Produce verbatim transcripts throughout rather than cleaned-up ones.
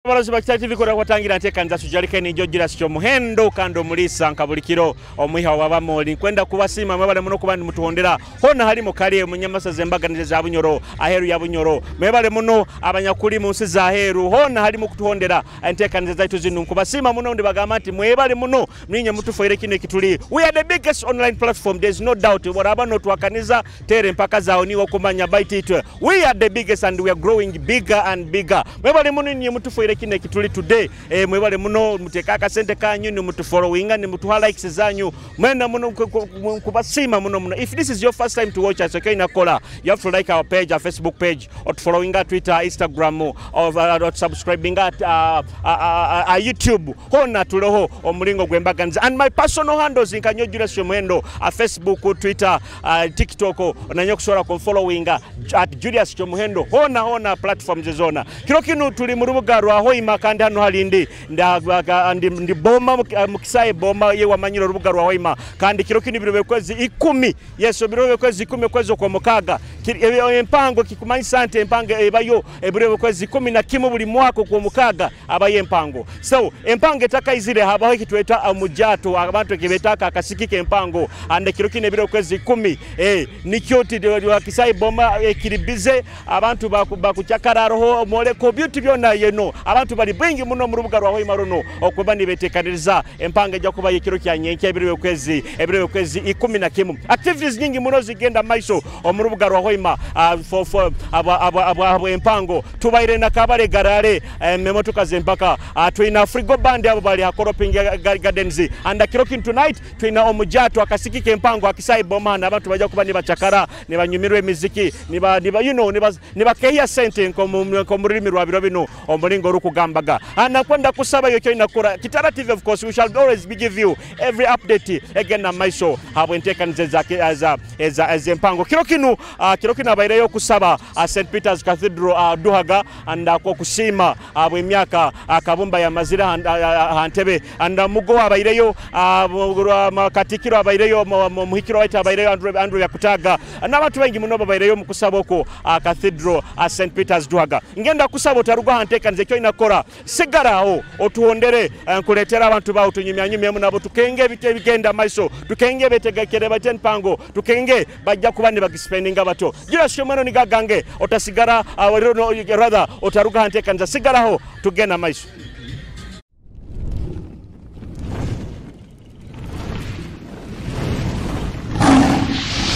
Abarozi ba Kitara T V, kurora kubatangira nteekaniza Sujalike, ninyowe Julius Kyomuhendo, kandi omuliisa nka buli kiro, omwiha w'Abamoli. Nkwenda kubasiima, mwebale muno kuba nimutuhondera hoona hali mukali, omu nyamasaza embaganiza eza Bunyoro, aheeru ya Bunyoro. Mwebale muno abanyakuli mu nsi za aheeru, hoona hali mukutuhondera enteekaniza zaitu zinu. Nkubasiima muno, ndibagamba nti mwebale muno, niinywe mutufoire kinu ekituli. We are the biggest online platform, there is no doubt. Bworaba notwakaniza, teera empaka zaawe niiwe okumanya, baitu itwe, we are the biggest and we are growing bigger and bigger. Mwebale muno inywe mutufoire kinu ekituli today. Eh, mwebale muno, muteeka akasente kanyu, nimutufollowinga, nimutuha likes zanyu. Mwenda muno, nku-, nku-, nku-, nkubasiima muno muno. If this is your first time to watch us, ekyo oina kukora, you have to like our page, our Facebook page, otufollowinga Twitter, Instagram, or, uh, otusubscribinga at, uh, uh, uh, uh, uh, YouTube. Hoona tuliho omulingo gw'embaganiza. And my personal handles nka nyowe Julius Kyomuhendo, uh, Facebook, Twitter, uh, TikTok, nanyowe kusobora kunfollowinga at Julius Kyomuhendo, hoona, hoona platforms zoona. Kiro kinu tuli mu rubuga rwa Hoima, kandi hanu hali ndi, nda-, ga-, ndi, ndi Boma, mu, mu Kisaayi Boma, ye wamanyire orubuga rwa Hoima. Kandi kiro kinu biro by'okwezi ikumi. Yes, biro by'okwezi ikumi, okwezi okw'omukaaga. Kiri, e, e, empango, kikumanyisa nti empango ebayo ebiro by'okwezi ikumi na kimu buli mwaka okw'omukaaga. Abayo empango. So, empango etakaizire, habaho ekitweta omujaato, abantu ekibeeta aka-, akasiki k'empango. And kiro kinu ebiro okwezi ikumi, eh, nikyo ti-, wa Kisaayi Boma, eh, ekiri bize, abantu baku-, bakucakara, haroho omwoleko, bintu byona, you know, abantu bali baingi muno omu rubuga rwa Hoima runu, okuba nibetekaniriza empango ejja kuba y'ekiro kya nyenkya, ebiro by'okwezi, ebiro by'okwezi ikumi na kimu. Activities nyingi muno zigenda maiso omu rubuga rwa Hoima, ah, for, for, aba, aba, aba, aba empango. Tubaire na Kabale Garale, eh, emotoka z'empaka. Ah, twina Frigo Band abo bali ha Koroping Ga-, Ga-, Gardens. And kiro kinu tonight, twina omujaato, akasiki k'empango, ha Kisaayi Boma, n'abantu bajja kuba nibacakara, nibanyumirwa emiziki, niba-, niba-, you know, niba-, nibakeeya sente nk'omu, nk'omu rulimi rwa biro binu, omulingo orukugambaga. Ah, nakwenda kusaba, ekyo oina kukora. Kitara T V, of course, we shall always be give you every update egenda mu maiso habw'enteekaniza eza, eza, eza, ez'empango. Kiro kinu, ah, kiro kinu abaireyo kusaba, ah, Saint Peter's Cathedral, ah, Duhaga, and, ah, kw'okusiima, ah, habw'emyaka, ah, Kabumba yamazire ha, ha, ha, ha ntebe. And, ah, Mugo abaireyo, ah, bu-, bu-, ma-, Katikkiro abaireyo, mu-, mu-, Omuhikirwa waitu abaireyo, Andrew, Andrew Byakutaaga. N'abantu baingi muno babaireyo omu kusaba okwo, ah, Cathedral, ah, Saint Peter's Duhaga. Ngenda kusaba otaruga ha nteekaniza, ekyo oina kukora, sigara aho, otuhondere, eh, nkuleetere abantu baawe, tunyumyanyumyemu nabo, tukenge ebintu ebigenda mu maiso, tukenge betegekere bata empango, tukenge bajja kuba nibagispendinga batyo. Julius Kyomuhendo nigo agange, otasigara, ah, rather, otaruga ha nteekaniza, sigara aho, tugenda mu maiso.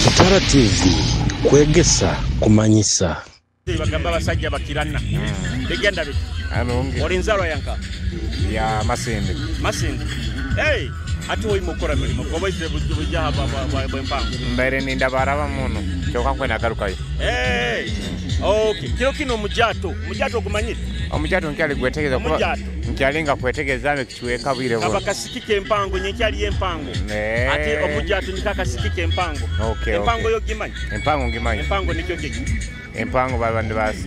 Kitara T V, kwegesa, kumanyisa. Bagamba abasajja bakirana. Bigenda biti? Anungi. Oli nzarwa ya nka? Ya Masindi. Masindi. Hey, hati Hoima okora mirimo. Kuba obaizire bu-, buja ha bwa, bwa, bwa, bw'empango. Mbaire nindabaraba muno. Kyonka nkwe nagarukayo. Hey. Okay. Kiro kinu omujaato. Omujaato ogumanyire? Omujaato nkyali gwetegereza kuba omujaato. Nkyali nga kwetegereza. Kicweka bwire bwona. Kaba kasiki k'empango, nyenkya haliyo empango. Eh. Hati omujaato niko akasiki k'empango. Okay, empango okay. Yo ogimanyi? Empango ngimanyi. Empango nikyo kiki? Empango baba nibas-,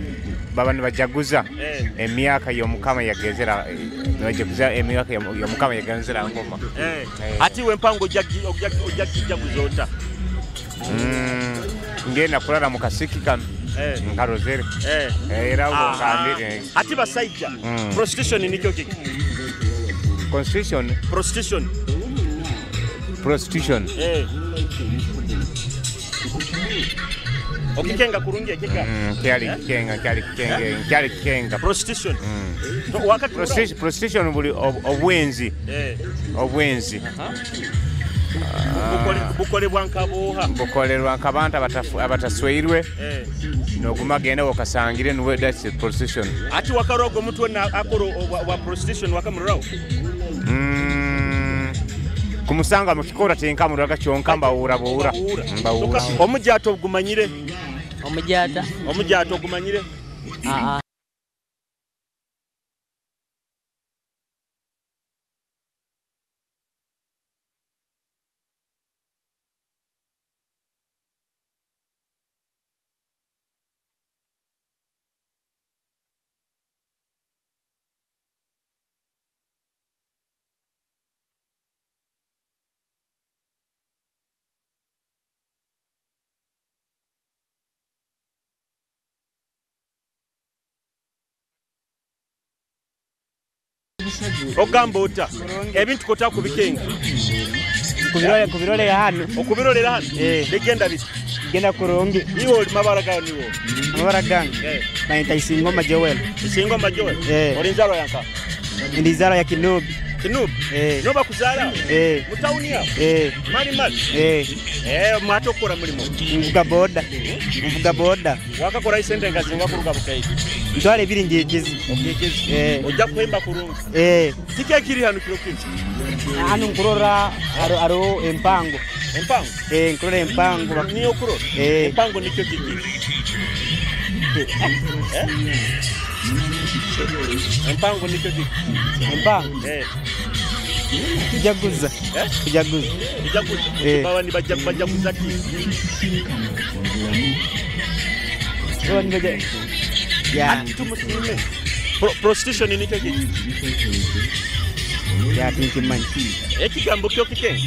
baba nibajaguza eh. Emyaka y'Omukama yagenzera, eh, nibajaguza emyaka y'Omu-, y'Omukama yagenzera ngoma. Eh. Eh. Hati iwe empango ojagi-, ojagi-, ojagijaguza ota? Mm, ngenda kurara mu kasiki kanu. Eh. Nkarozere. Eh. Eh, era obwo ah, ngambire. Hati basaija, mm. Prostitution nikyo kiki? Constitution? Prostitution. Prostitution. Eh. Okikenga kurungi ekika? Mm, nkyali eh? Kikenga, nkyali kikenga, ah? Nkyali kikenga. Prostitution. Mm. No, wakati prostitu-, prostitution buli ob-, obwenzi. Eh. Obwenzi. Aha. Ah. Bukole-, bukolebwa nka buha? Bukolerwa nk'abantu abatafu-, abatasweirwe. Eh. Noguma genda okasangire nuwe, that's a prostitution. Hati wakaroga omuntu wena akora obwa, obwa prostitution wakamuroraho? Mm, kumusanga mu kikora tinkamuroraga kyonka mbahura buhura. Mbahura. Mbahura. Omujaato ogumanyire? Omujaato? Omujaato ogumanyire? Ah, ah. Ogamba ota? Kurungi. Ebintu kota kubikenga? Kubirole-, kubirolera hanu. Okubirolera hanu? Eh. Bigenda biti? Bigenda kurungi. Iwe oli mabara gawe niwo? Amabara gange? Eh. Banyeta Isingoma Joel. Isingoma Joel? Eh. Oli nzarwa ya nka? Ndi nzarwa ya Kinubi. Kinubi? Eh. Niho bakuzaara? Eh. Mu town ya? Eh. Mali mali? Eh. Eh, mwata okukora mulimo? Nvuga boda. Nvuga boda. Wakakora sente nka zinga kuruga bukaire? Mitwaro ebiri ngikize. Ogikize? Eh. Ojja kuhemba kurungi? Eh. Kiki ekiri hanu kiro kinu? Hanu nkurora haro-, haroho empango. Empango? Eh, nkurora empango. Niyo kurora? Eh. Empango nikyo kiki? Eh? Empango nikyo kiki? Empango? Eh. Kujaguza. Eh? Kujaguza. Kujaguza. Eh. Baba nibajja-, bajaguza ki? Baba nibajja-, ya. Ati tumusiime. Pro-, prostitution nikyo kiki? Ya, tinkimanyi. Ekigambo kyo kike?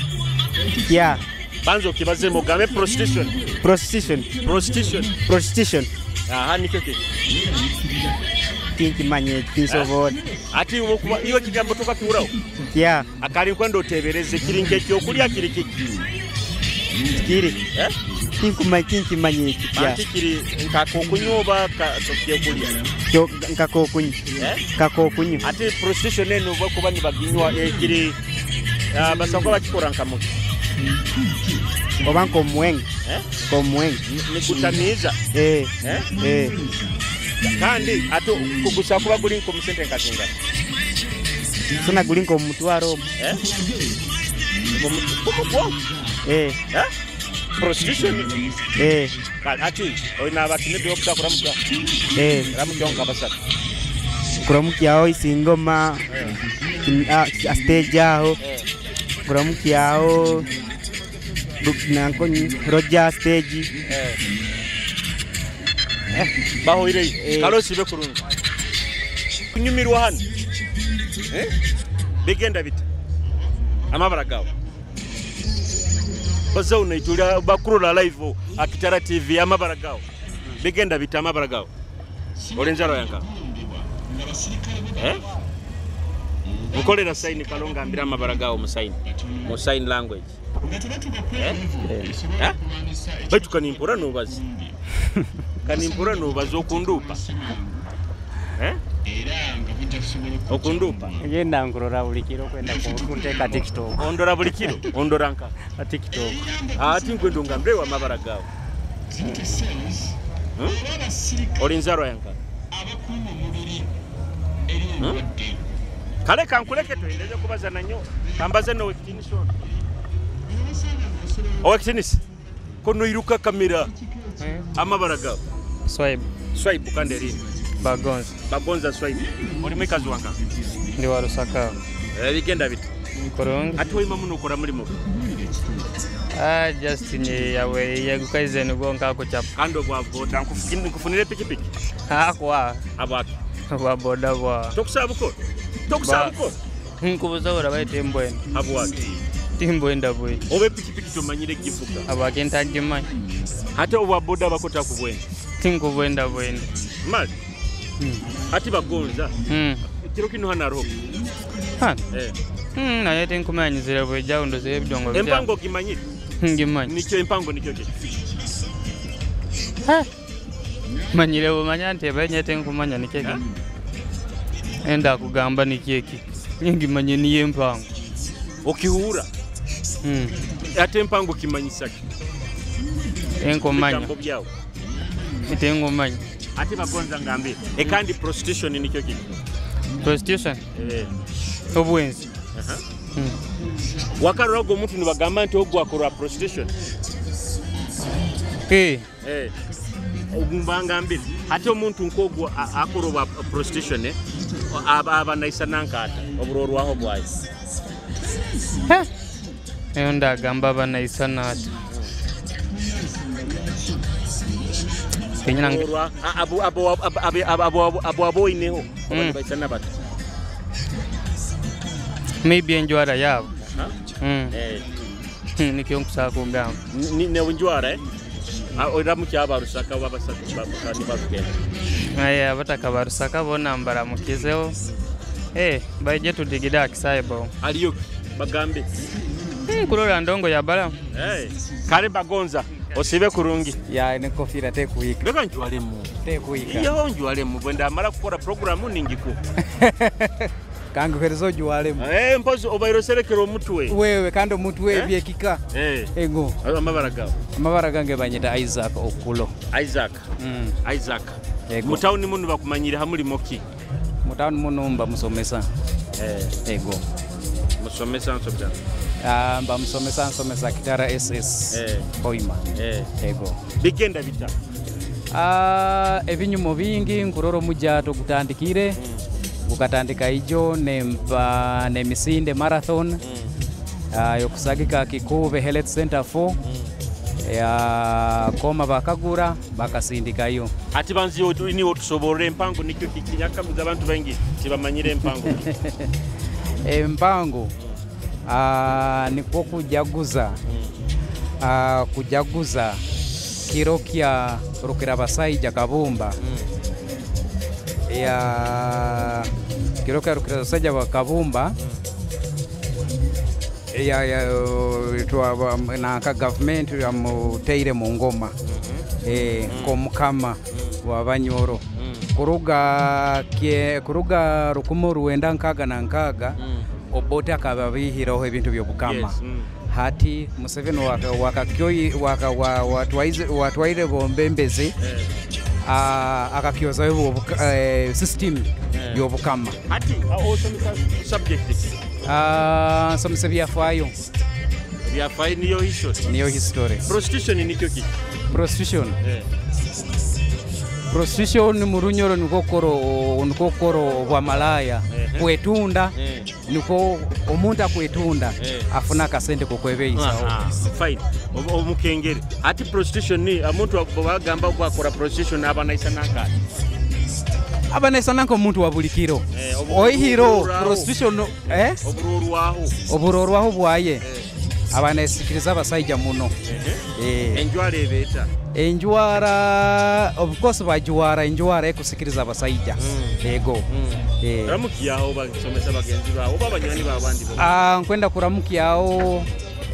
Ya. Banza okibazemu, ogambe prostitution. Prostitution. Prostitution. Prostitution. Aha, nikyo kiki? Tinkimanyi, tinsobora. Ati iwe okuba, iwe ekigambo tokakihuraho? Ya. Akali nkwenda oteebereze, kiri nk'ekyokulya, kiri kiki? Kiri. Eh? Tinkumanya, tinkimanyi eki kya. Bantu kiri nka kokunywa oba ka, kyokulya? Kyo, nka kokunywa. Eh? Nka kokunywa. Ati prostitution enu obu bakuba nibaginywa, eh, kiri, ah, basobora kuba bakikora nka muki? Oba nk'omwenge. Eh? Nk'omwenge. Ni-, nigutamiiza? Eh. Eh? Eh. Kandi, ati, kugusa kuba guli nk'omu sente nka zingaha? Suna guli nk'omu mutwaro omu. Eh? Omu, omu, omu? Eh. Eh? Prostitution? Eh. Ka-, ati, oine abakinidde okuza kuramukya? Eh. Ramukyaho nka basatu. Kuramukyaho Isingoma, eh, kin-, ah, a stage aho. Eh. Kuramukyaho, Ru-, nanko ni Roger stage. Eh. Eh, bahoireyo. Eh. Kale osiibe kurungi. Kunyumirwa hanu. Eh? Bigenda bita? Amabara gawe. Bazaho naitwe, oli a-, bakurora live, oh, ha Kitara T V, amabara gawe. Bigenda bita amabara gawe? Oli nzarwa ya nkaha? Eh? Nkolera sign, kale ongambire amabara gawe mu sign. Mu sign language. Eh? Eh? Baitu kanimpura nobaza. Kanimpura nobaza okundupa. Eh? Okundupa. Ngenda nkurora buli kiro kwenda ku-, kunteeka TikTok. Ondora buli kiro? Ondora nka? Ha TikTok. Ah, ati nkwenda ongambire amabara gawe. Hmm? Oli nzarwa ya nka? Hmm? Kale kankuleke tuhendeze kubaza nanyo. Kambaze n'ow'ekitiinisa onu. Ow'ekitiinisa. Kono iruka kamera. Eh? Amabara gawe? Swaibu. Swaibu kandi erindi? Bagonza. Bagonza Swaibu. Oli mwikazi wa nkaha? Ndi wa Rusaka. Eh, bigenda bita? Kurungi. Ati oima muno okora mulimo ki? Ah, just ni yawe, yegukaize nigwo nkakucapa. Kandi obwa boda, nkufu-, nkufunire pikipiki? Akwa. Habwaki? Obwa boda bwa. Tokusaba bukoro? Tokusaba bukoro? Nkubuza ora baitu timbwenda. Habwaki? Timbwenda bwenda. Obe pikipiki tomanyire kugivuga? Habwaki ntagimanyi? Hati obwa boda bako takubwenda? Tinkubwenda bwenda. Mali? Hmm. Hati Bagonza? Hmm. Kiro kinu hanu haroho? Hanu? Eh. Hmm, naye tinkumanya nyizire bwejjaho ndozire ebidongo bya. Empango ogimanyire? Ngimanya. Nikyo empango nikyo ki? Ha? Manyire bumanya nti ebe nyete nkumanya nikyo ki. Eh? Enda kugamba nikyo eki. Ningimanye niyo empango. Okihura? Hmm. Ate empango kimanyisa ki? Enkumanya. Ebigambo byawe. Ate enkumanya. Ate Bagonza ngambire. E kandi prostitution nikyo ki? Prostitution? Eh. Obwenzi. Aha. Hmm. Wakaroraga omuntu nibagamba nti ogu akora prostitution? Eh. Eh, ogu mbangambire. Hati omuntu nk'ogu a-, akora obwa prostitution, eh, aba, aba naisana nka ata? Oburorwaho bwayo. Heh! Eyo ndagamba aba naisana ata? Kenyina nge- Oburorwa-, a-, abo, abo, abo, abo, abo, abo, abo oineho, aba Mm. nibaisana bata? Maybe enjwara yabo. Aha. Mm. Eh. Hmm, nikyo nkusobora kugamba. Ni, ni, ne njwara, eh? Ah, oramukya aba Rusaka, aba basatu, ba, ba, ni babigenda. Aye, abataka ba Rusaka boona mbaramukizeho. Eh, baije tudigide ha kisaawe bo. Aliyo ki? Bagambe. Eh, kurora ndongo ya balamu. Eh, kale Bagonza, osiibe kurungi. Ya, ne kofiira tekuhika. Leka njwalemu. Tekuhika. Iyo, njwalemu. Bwe ndamara kukora program, ningikuha. Kanguhereze ojwalemu. Eh, mpozi obaire oserekera omutwe. Wewe, kandi omutwe Eh? Ebyekika. Eh. Ego. Ayo amabara gawe? Amabara gange banyeta Isaac Okulo. Isaac. Mm. Isaac. Ego. Mu town munu bakumanyire ha mulimo ki? Mu town munu mba musomesa. Eh. Ego. Musomesa nsobya? Ah, mba musomesa, nsomesa Kitara S S. Eh. Hoima. Eh. Ego. Bigenda bita? Ah, ebinyumo bingi, nkurora omugya tugutandikire. Mm. Gukatandika ijo nempa-, n'emisinde marathon. Mm. Ah, y'okusagika Kikuube Health Center four. Mm. Ya Kooma bakagura, bakasindikayo. Hati banzi otu-, niwe otusoborre empango nikyo ki-, kinyakaguza abantu baingi tibamanyire empango. Empango, ah, nikwo kujaguza. Mm. Ah, kujaguza kiro kya Rukirabasaija Kabumba. Mm. Ya, kiro kya Rukirabasaija wa Kabumba. Mm. Ya, ya, twa-, ba-, nanka gavumenti yamutaire mu ngoma. Mhm. Eh, mm, nk'omukama, mm, w'Abanyoro. Mm. Kuruga ke-, kuruga rukumi orwenda nkaaga na nkaaga, mm, Obote akaba abiihireho ebintu by'obukama. Yes, mm. Hati Museveni waka-, wakakyoyi-, waka-, wa-, watwaize-, watwaire bombembezi, eh, ah, akakyozaho obwobuka-, eh, system, eh, y'obukama. Hati, ah, osomesa subject ki? Ah, nsomesa ebyafaayo. Ebyafaayo niyo history? Niyo history. Prostitution nikyo ki? Prostitution? Eh. Prostitution mu Runyoro nukwo kukora o-, nukwo kukora obwamalaaya, ehe, kwetunda, eh, nukwo omuntu akwetunda, eh, afuna akasente k'okwebeisaho. Aha, fine. Omu-, omukengere. Hati prostitution ni, omuntu bwagamba ngu akora prostitution aba naisana nkaha? Aba naisana nk'omuntu wa buli kiro. Eh, obu-, oihiro, oburorwaho. Prostitution, eh? Oburorwaho. Oburorwaho bwaye. Eh. Aba nesikiriza abasaija muno. Ehe. Eh. Enjwara eba eta? Enjwara, of course, bajwara enjwara ekusikiriza abasaija. Mm. Ego. Mm. Eh. Ramukyaho basomesa bagenzi bawe, oba abanywani bawe abandi bo? Ah, nkwenda kuramukyaho,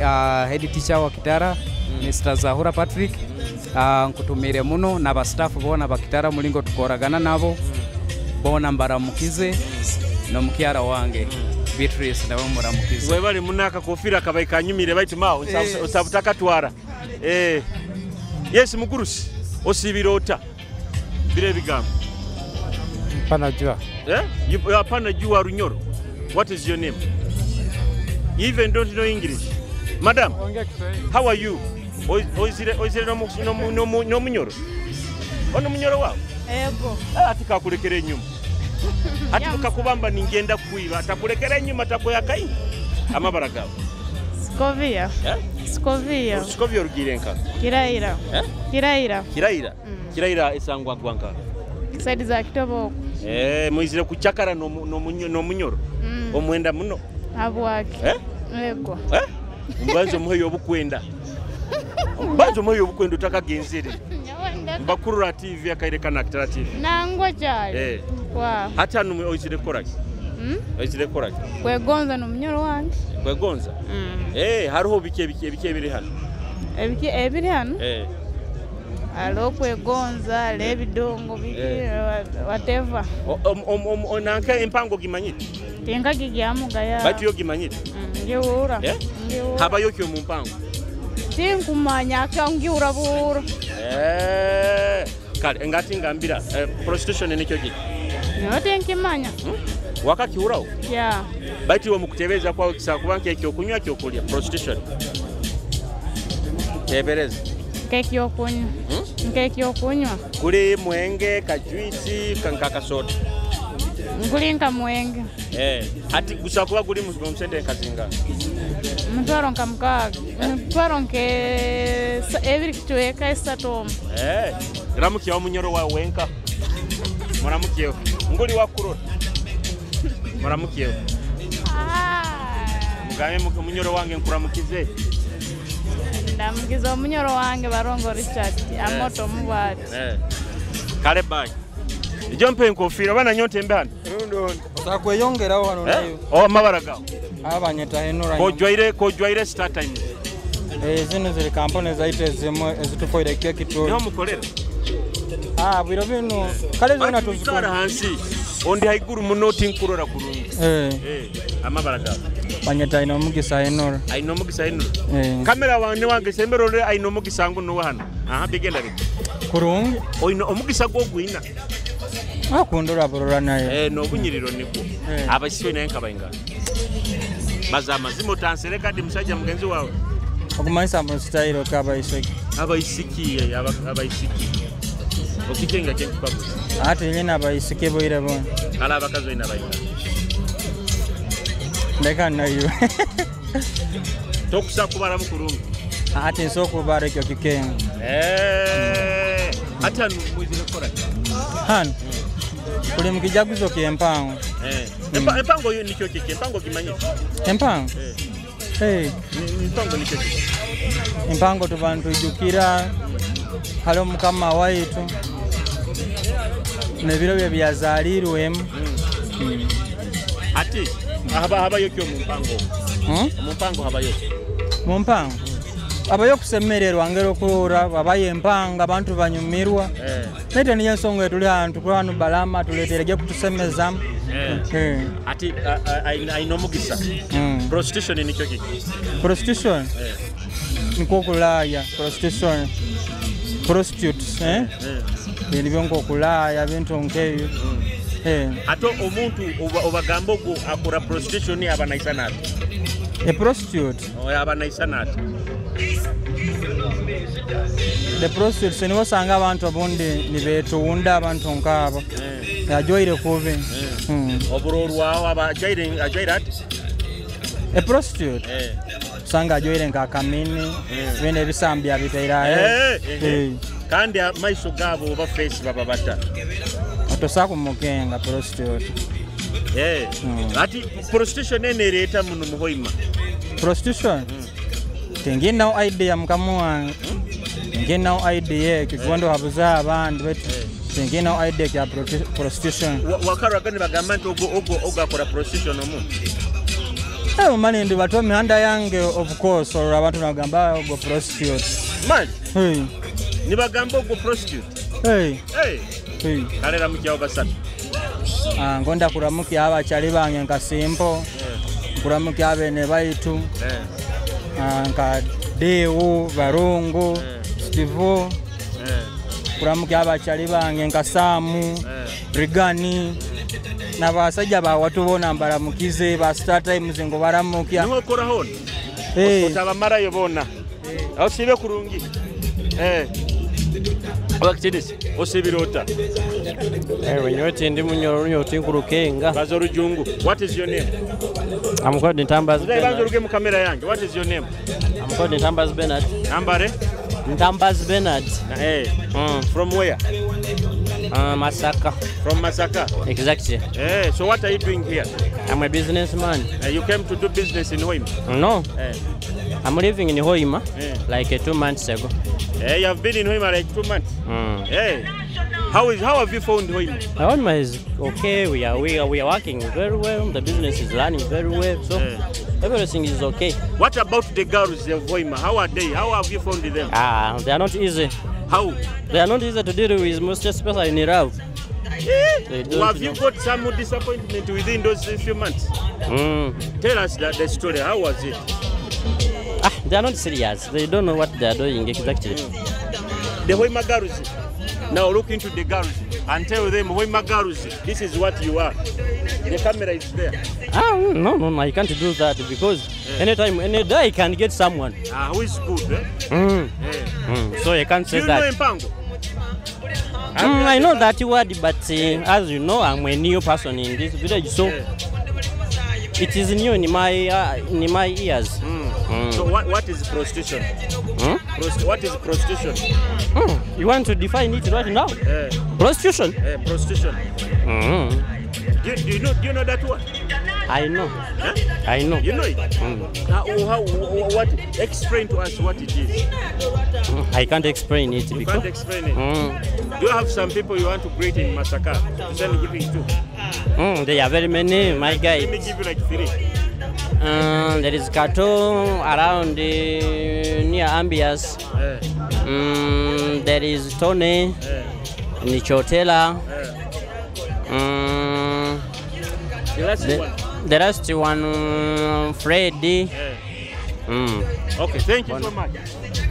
ah, head teacher wa Kitara, mm, Mister Zahura Patrick. Mm. Ah, nkutumiire muno, n'aba staff boona ba Kitara mulingo tukoragana nabo. Mm. Boona mbaramukize, mm, n'omukyara wange, mm, Beatrice, nawe muramukize. Webale muno, akakofiira kabaire kanyumire, baitu mao, nsa-, eh, nsa-, butakatwara. Eh. Yes, mugurusi, osiibire ota? Biro ebigambo. Hapana jua. Eh? You, hapana jua Runyoro. What is your name? You even don't know English. Madam, ongea Kiswahili. How are you? Oi-, oizire, oizire n'omu-, n'omu-, n'omu-, n'Omunyoro? Onu Munyoro wawe? Ego. Eh, ati kakulekere enyuma. Ati bukakubamba ningenda kwiba, atakulekere enyuma, atakuha akaingi. Amabara gawe? Scovia. Eh? Scovia. Scovia orugire nka? Kiraira. Eh? Kiraira. Kiraira? Mm. Kiraira esangwa gwa nka? Side za Kitobo oku. Eh, mwizire kucakara n'omu-, n'omunyo-, n'Omunyoro? Mm. Omwenda muno? Habwaki? Eh? Ego. Eh? Mbanza omuheyo obukwenda. Mbanza omuheyo obukwenda otakagenzere. Nyowe ndeka. Mbakurora T V, akaire kanu ha Kitara T V. Nangwa kyali. Eh. Wa. Hati hanu mwe oizire kukora ki? Hmm? Oizire kukora ki? Kwegonza n'Omunyoro wange. Kwegonza? Mm. Eh, haroho biki, ebiki, ebiki ebiri hanu? Ebiki ebiri hanu? Eh. Haroho kwegonza, haroho, eh, ebidongo, biki, eh, wha-, whatever. O-, om-, om-, om-, o-, nanka empango ogimanyire? Tinkagigyamu gaya. Baitu yo ogimanyire? Mm, ngihurra. Eh? Ngihurra. Habayo ki omu mpango? Tinkumanya, kyo ngihurra buhurra. Eh. Kale, ngati ngambira, eh, prostitution nikyo ki? Nyowe tinkimanya. Hmm? Wakakihurraho? Yeah. Baitu iwe omu kuteebereza kwawe kisakuba nk'ekyokunywa, kyokulya, prostitution? Teebereza. Nk'ekyokunywa. Hmm? Nk'ekyokunywa. Kuli mwenge, ka juice, ka, nka kasoda. Nkuli nka mwenge. Eh, hati gusa kuba guli mu, mu sente nka zingaha? Emitwaro nka mukaaga. Eh? Emitwaro nke sa-, ebiri kucweka esatu omu. Eh, ramukyaho Munyoro wawe wenka. Muramukyeho. Nguli wakurora. Muramukyeho. Ah. Mugambe mu-, Munyoro wange nkuramukize. Ndamukiza Omunyoro wange Barongo Richard, eh, Amoto Mubati. Eh. Kale bye. Ijo mpa enkofiira, oba nanyowe ntembe hanu. Rundi, rundi. Takweyongeraho hanu. Eh? Nayo. Oh, amabara gawe. Abanyeta Henura. Kojwaire, kojwaire Star Times. Eh, zinu ziri kampuni zaitu ezimu ezitufoire kyo kitu. Niho mukolera? Ah, bwire binu. Kale zona. Bantu tuzikora. Bicara hansi. Ondi haiguru muno, tinkurora kurungi. Eh. Eh, amabara gawe. Banyeta Ainomugisa Henura. Ainomugisa Henura. Eh. Kamera wange, wange, sembera orole Ainomugisa ngu nuwe hanu. Aha, bigenda bita? Kurungi. Oine omugisa gw'ogwina? Ah, kundora burora naye. Eh, n'obunyiriro nibwo. Eh. Abaisiki oine nka baingaha? Baza amazima, otansereka ndi musajja mugenzi wawe. Okumanyisa mu style ka abaisiki. Abaisiki, eh, aba-, abaisiki. Okikenga kye nkukaguza. Hati nyine abaisiki bwire bwona. Kale abakazi oine baingaha? Leka nayo. Tokusa kubaramu kurungi. Hati nsobola kubara ekyo kikenga. Eh. Hati hanu mwizire kukora ki? Hanu? Kuli mu kijaguzo ky'empango. Eh. Empa-, mm, empango yo nikyo kiki? Empango gimanyire? Empango? Eh. Eh. Ni, ni empango nikyo kiki? Empango tuba nitwijukira, haliho Mukama waitu, n'ebiro bye byazaliirwemu. Mm. Mm. Hati, haba, habayo ki omu mpango? Hmm? Omu mpango habayo ki? Mu mpango? Habayo kusemererwa, ngeri okurora, habayo empango, abantu banyumirwa. Eh. Naitwe niyo ensonga etuli hanu, tukuli hanu Balama, tuleteire gye kutusemezamu. Eh. Eh. Hati, a, a, Ain-, Ainomugisa. Mm. Prostitution nikyo kiki? Prostitution? Eh. Nikwo kulaaya, prostitution, prostitutes, eh? Eh. Eh, nibyo nk'okulaaya, bintu nk'ebyo. Mm. Eh. Ate omuntu oba-, obagamba ogu akora prostitution aba naisana ati? A prostitute? Oh, aba naisana ati? The prostitutes, nibo osanga abantu obundi nibetunda, abantu nk'abo. Eh. Ajwaire kubi. Eh. Mm. Oburorwaho aba ajwaire, ajwaire ati? A prostitute? Eh. Osanga ajwaire nka kamini, eh, bene ebisambi abitaire aheeru. Eh, eh, eh. Eh. Kandi amaiso gaabo oba face baba bata? Otosobora kumukenga prostitute. Eh. Mm. Hati prostitution enu ereeta muno mu Hoima? Prostitution? Mm. Tinginaho idea, mukama wange. Hmm? Tinginaho idea, ekyo, eh, kibondo habuza abandi, baitu, eh, tinginaho idea kya prosti-, prostitution. Wa-, wakarora nibagamba nti ogu, ogu, ogu akora prostitution omu? Eh, mani, ndibatwa emihanda yange, of course, orora abantu nibagamba, "Ah, ogu prostitute." Mani? Hey. Nibagamba ogu prostitute? Hey. Hey. Hey. Kale ramukyaho basatu. Ah, ngonda kuramukya abakyali bange nka Simple. Eh. Nkuramukya abene baitu. Eh. Ah, nka Deo, Barungu, eh, Steve. Eh. Kuramukya abakyali bange nka Samu, eh, Rigani. N'abasaija ba watu boona mbaramukize, ba Star Times ngubaramukya. Niho okora hoona? Eh. Otabamarayo boona. Osiibe kurungi. Eh. Wakitini, osiibire ota? Eh, nyowe tindi Munyoro, nyowe tinkurukenga. Baza Orujungu. What is your name? I'm called Ntambazi Muzeeyi, banza Bernard. Oruge mu kamera yange. What is your name? I'm called Ntambazi Bernard. Nambare? Ntambazi Bernard. Na, eh. Mm. From where? Uh, Masaka. From Masaka? Exactly. Eh, so what are you doing here? I'm a businessman. Eh, you came to do business in Hoima? No. Eh. I'm living in Hoima, eh, like, uh, two months ago. Eh, you have been in Hoima, like, two months? Mm. Eh. How is, how have you found Hoima? Hoima is okay. We are, we are, we are working very well. The business is running very well. So, eh, everything is okay. What about the girls of Hoima? How are they? How have you found them? Ah, they are not easy. How? They are not easy to deal with, most especially in love. Eh? They don't know. Have you got some disappointment within those few months? Mm. Tell us the, the story. How was it? Ah, they are not serious. They don't know what they are doing exactly. Mm. The Hoima girls. Now look into the girls and tell them, "Hoima girls, this is what you are." The camera is there. Ah, mm, no, no, no, I can't do that because, eh, anytime, any day I can get someone. Ah, who is good, eh? Mm. Eh. Mm. So I can't say that. Do you know Empango? Mm, I know that word, but, uh, as you know, I'm a new person in this village, so, yeah, it is new in my, uh, in my ears. Mm. Mm. So what, what is prostitution? Hmm? Prost-, what is prostitution? Mm. You want to define it right now? Eh. Prostitution? Eh, prostitution. Mm-hmm. Do, do you know, do you know that one? I know. Huh? I know. You know it? Mm. How, how, wha-, what? Explain to us what it is. Mm, I can't explain it. You because can't explain it? Mm. Do you have some people you want to greet in Masaka? To send greetings to? Mm, there are very many, my guy. Let me give you, like, three. Uh, there is Kato around, uh, near Ambias. Eh. Mm, there is Tony. Eh. Nichotela. Eh. Mm, the last the, one. The last one, mm, Freddy. Eh. Mm. Okay, thank you so much.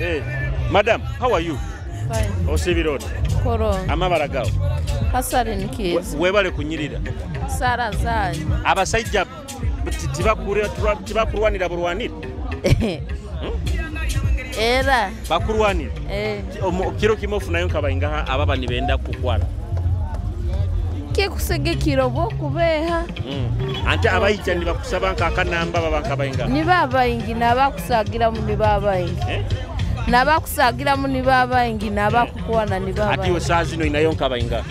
Eh, madam, how are you? Fine. Osibire oti? Kurungi. Amabara gaawe? Catherine Kiiza. We-, webale kunyirira. Sara zanyu. Abasajja ti-, tibakure-, tiba-, tibakurwanira burwanira? Hmm? Era. Bakurwanira? Eh. Ki-, omu-, kiro kimu ofunayo nka baingaha ababa nibenda kukwata? Kikusigikira obu okubeeha. Mm. Anti abaija nibakusaba nka akanamba baba nka baingaha? Nibo abaingi, n'abakusaagiramu nibo abaingi. Eh? N'abakusaagiramu nibo abaingi, n'abakukwana nibo abaingi. Hati iwe saaha zinu oinayo nka baingaha?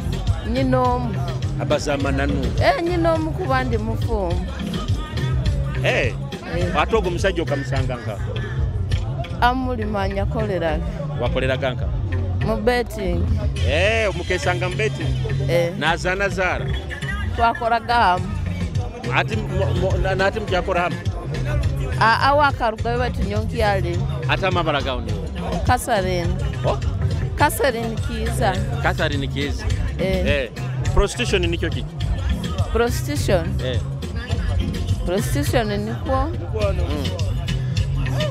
Nyina omu. Abaza amananu? Eh, nyina omu kuba ndi mufumbo. Eh. Eh. Ate ogu musajja okamusanga nka? Amulima anyakoleraga. Wakoleraga nka? Mu betting. Eh, mukesanga mu betting? Eh. Nazaana zaara? Twakoraga hamu. Ati mo-, mo-, na-, nati mukyakora hamu? A-, awe akarugayo baitu nyowe nkyali. Ati amabara gaawe niwe? Catherine. Oh? Catherine Kiiza. Catherine Kiiza. Eh. Eh. Prostitution nikyo kiki? Prostitution? Eh. Prostitution nikwo. Mm.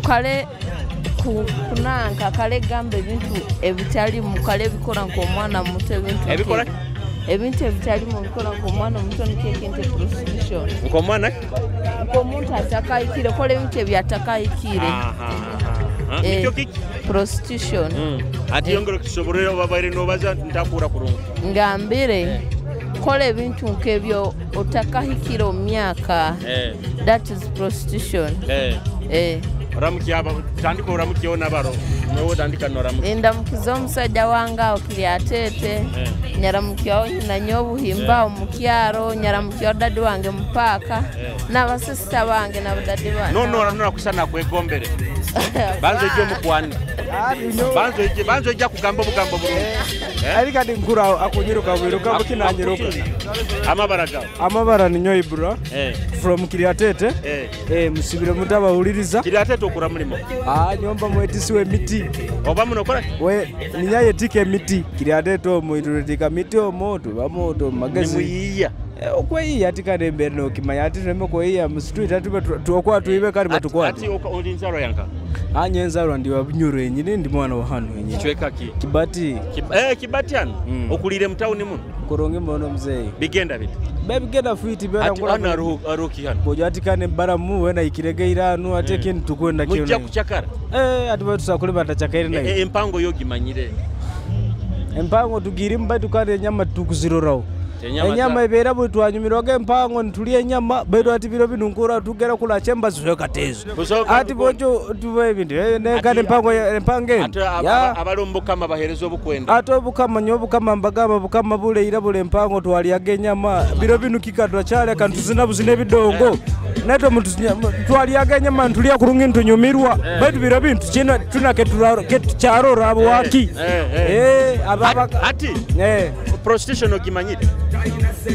Kale ku-, kunanka, kale gamba ebintu ebitalimu, kale bikora nk'omwana muto, ebintu ebikora? Nke-, ebintu ebitalimu bikora nk'omwana muto, nikyo ekintu prostitution. Nk'omwana ki? Nk'omuntu atakahikire, kora ebintu ebyatakahikire. Aha, aha, aha. Eh, nikyo kiki? Prostitution. Mm. Ati eh, yongera okisoborre, obaire noobaza ntakura kurungi. Ngambire, eh, kora ebintu nk'ebyo otakahikire omu myaka. Eh. That is prostitution. Eh. Eh. Oramukya aba-, tandika oramukyeho n'abaro. Nyowe otandika noramukya. Ndamukiza omusaija wange aho Kiryatete. Eh. Nyaramukyaho nyina nyowe Buhimba, eh, omu kyaro. Nyaramukyaho daddy wange mu paaka. Eh. N'abasisita bange na budadi ba-, no, no, na- no, kusana kwegombere. Banza oije omukwane. Ah, bino. Banza oije, banza oije kugamba obugambo burungi. Eh? Arika ndi nkura aho, akunyiruka, wiruka, buki nanyiruka. Amabara gaawe? Amabara ninyowe Ibra. Eh. From Kiryatete. Eh. Eh, musibire muta abahuliriza. Kiryatete okora mulimo? Ah, nyowe mba mwetisi w'emiti. Oba muno okora ki? We, ninyayetika emiti. Kiryatete omu, ituletiika miti omu, tubamu, tu-, magezi. Nimuyiya? Eh, okweyiya, hati kandi embere nokimanya, hati tuleme kweyiya mu street, hati tube tu-, tu-, okwa twibe kandi ati, batukwate. Ati oka-, oli nzarwa ya nka? Ah, nyowe nzarwa ndi wa Bunyoro yenyini, ndi mwana wa hanu yenyini. Kicweka ki? Kibati. Kib-, eh, Kibati hanu? Mm. Okuliire mu town munu? Kurungi muno, muzeeyi. Bigenda bita? Be, bigenda fiti, byona. Ati nkora hanu haroho, haroho ki hanu? Bojo, hati kandi embaramu, wena ikirege ira hanu, ati mm, ekindi tukwenda. Mujja kyona kucakara? Eh, hati baitu tusobora kulima tutacakaire nayo. E, e, empango yo ogimanyire? Empango tugirimu, baitu kandi enyama tukuziroraho. Enyama enyama za- ebeera buli twanyumirwaga empango, nitulya enyama, baitu hati biro binu nkura tugera kula chemba zihoka tezo. Busoboka hati kuko- bojo tuba ebintu, eh, ne, ati kandi empango ya, empango eno. Ati aba-, ya- aba-, abali omu bukama bahereza obukwenda. Ati obukama, nyowe obukama mbagamba, bukama bule ira bule empango twalyaga enyama. Biro binu kika twakyalya, kandi tuzina buzina ebidongo. Eh. Naitwe mutuzinya-, mu-, twalyaga enyama, nitulya kurungi, nitunyumirwa. Eh. Baitu biro binu tukina-, tunake turaro-, ke tukyarora abo eh, waki. Eh, eh. Eh, aba-, aba- Ati, eh, prostitution ogimanyire?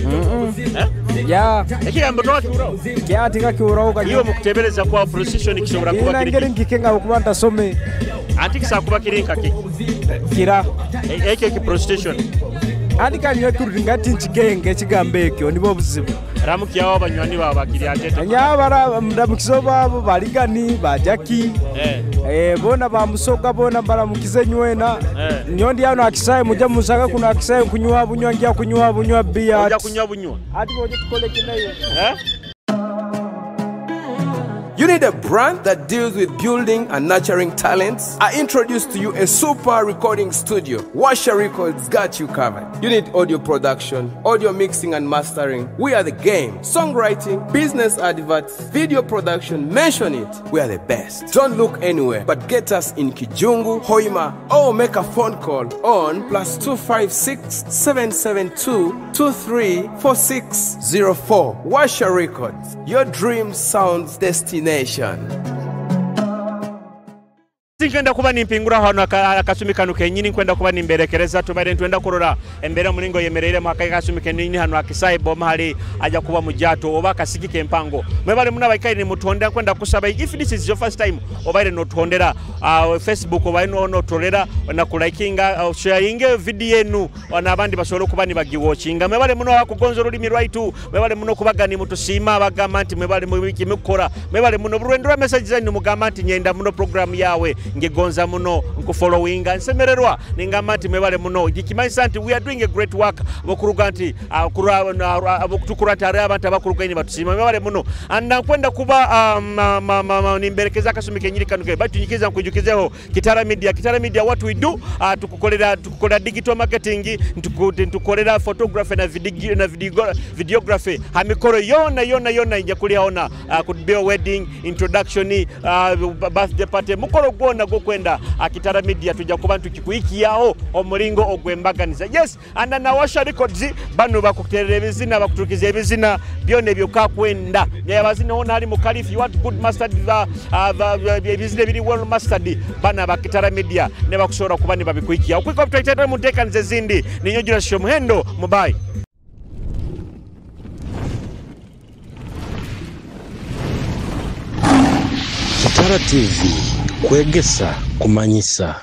Mm-mm. Eh? Ya. Ekigambo twakihuraho? Ya, tinkakiuraho kati. Iwe mukutebereza kwa prostitution kisobora kuba kiri ngeri ki? Nkikenga okuba ntasome. Anti kisobora kuba kiri nka ki? Kira. E-, ekyo ki prostitution? Anti kandi nyowe kiri ngati nkikenge ekigambo ekyo, nibwo obuzibu. Ramukyaho abanywani baawe bakiri atete. Nyabara, ndamukiza obaabo, baligani, ba Jackie. Eh. Eh, boona ba Musoga, boona mbaramukize nywena. Eh. Nyowe ndi hanu ha kisaahe, mugya munsanga kunu ha kisaahe, nkunywa bunywa, ngya kunywa bunywa, beer. Ojja kunywa bunywa? Ati, boojo, tukole ki nayo? Eh? You Need a brand that deals with building and nurturing talents? I introduce to you a super recording studio. Washa Records got you covered. You need audio production, audio mixing and mastering? We are the game. Songwriting, business adverts, video production, mention it. We are the best. Don't look anywhere, but get us in Kijungu, Hoima, or make a phone call on plus two five six, seven seven two, two three four six zero four. Washa Records, your dream sounds destination. Nkwenda kuba nimpingura hanu aka-, akasumi kanu kenyini, nkwenda kuba nimberekereza, tubaire nitwenda kurora embeera omulingo eyemereiremu ha kasumi kenyini hanu ha Kisaahe Boma hali aija kuba mujaato oba akasiki k'empango. Mwebale muno abaikaire nimutuhondera, nkwenda kusaba, if this is your first time, obaire notuhondera, ah, Facebook, obaire no-, noturora, na kulikinga, ah, sharinge video enu, ah, n'abandi basobole kuba nibagiwatchinga. Mwebale muno abakugonza orulimi rwaitu, mwebale muno kubaga nimutusiima, bagamba nti mwebale mu biki mukora. Mwebale muno. Buli lwendora message zanyu nimugamba nti, "Nyenda muno program yawe, ngigonza muno, nkufollowinga, nsemererwa." Ningamba nti, "Mwebale muno." Nikimanyisa nti we are doing a great work. Bokuruga nti, ah, kurwa-, na-, abokutukurra nti haroho abantu abakurugayo nibatusiima. Mwebale muno. And nkwenda kuba, ah, ma-, ma-, ma-, ma-, nimberekeza akasumi kenyini kanu ke. Baitu nyikiriza nkwijukizeho Kitara Media. Kitara Media, what we do, ah, tukukolera, tukukolera digital marketing, ntuku-, ntukolera photography na video, na video, videography ha mikoro yona, yona, yona, ija kuli hona, ah, could be a wedding, introduction, ah, b-, birthday party, mukoro gwona gw'okwenda, ah, Kitara Media, tuija kuba nitukikuhikiyaho omulingo ogw'embaganiza. Yes, and na Washa Records, banu bakuterera ebizina, bakuturukiza ebizina byona eby'okakwenda. Yabazina hona hali mukali, if you want good mastered, uh, uh, uh, uh, ebizina ebiri well mastered, bana ba Kitara Media, nebakusobora kuba nibabikuhikiya. Okuhika obu turaitera mu nteekaniza ezindi, ninyowe Julius Kyomuhendo, mubayi. Kitara T V, kwegesa, kumanyisa.